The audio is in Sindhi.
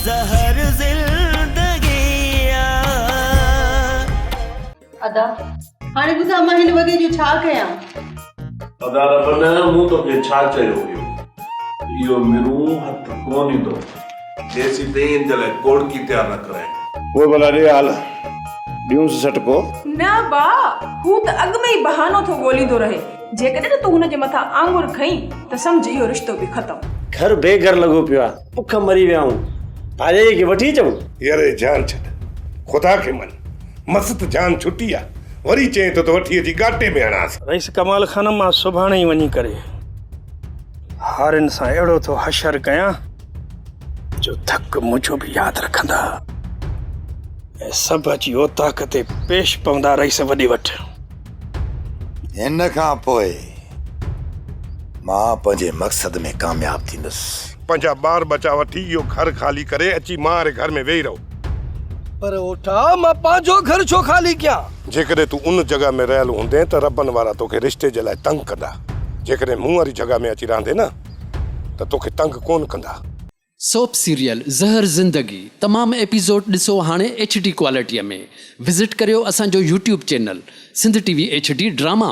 زهر زندگي آ. ادا هاڻي ٻڌاء مان هن وڳي جو ڇا ڪيان؟ ادا ربن مون توکي ڇا چيو هيو ته اهو مرون هٿ ڪونه ايندو جيسيتائين ان جي لاء ڪوڙڪي تيار نه ڪرائين. پوء ڀلا ڏي حال، ڏيونس سٽڪو. نه با، هو ته اڳ ۾ ئي بهانو ٿو ڳوليندو رهي. جيڪڏهن تون هن جي مٿان آڱر کنئي ته سمجهه اهو رشتو به ختم. گهر بي گهر لڳو پيو آ، بک مري ويا آهيون. ڀاڄائيء کي وٺي اچون؟ يار جان ڇڏ، خدا کي مڃ. مس ته جان ڇٽي آ، وري چئين ٿو ته وٺي اچي ڳاٽي ۾ هڻانس. رئيس ڪمال خان مان سڀاڻي ئي وڃي ڪري هارين سان اهڙو ٿو حشر ڪيان جو ڌڪ منهنجو به ياد رکندا ۽ سڀ اچي اوطاق تي پيش پوندا رئيس وڏي وٽ. هن کان پوء مان پنهنجي مقصد ۾ ڪامياب ٿيندس. پنهنجا ٻار ٻچا وٺي اهو گهر خالي ڪري اچي مان واري گهر ۾ ويهي رهو. پر اوٺا مان پنهنجو گهر ڇو خالي ڪيان؟ جيڪڏهن تون ان جڳهه ۾ رهيل هوندين ته ربن وارا توکي رشتي جي لاء تنگ ڪندا. جيڪڏهن مون واري جڳهه ۾ اچي رهندين نه ته توکي تنگ ڪونه ڪندا. سوپ سيريل زهر زندگي تمام ايپيسوڊ ڏسو هاڻي ايڇ ڊي ڪوالٽي ۾ وزٽ ڪريو اسان جو YouTube channel Sindh T V H D drama.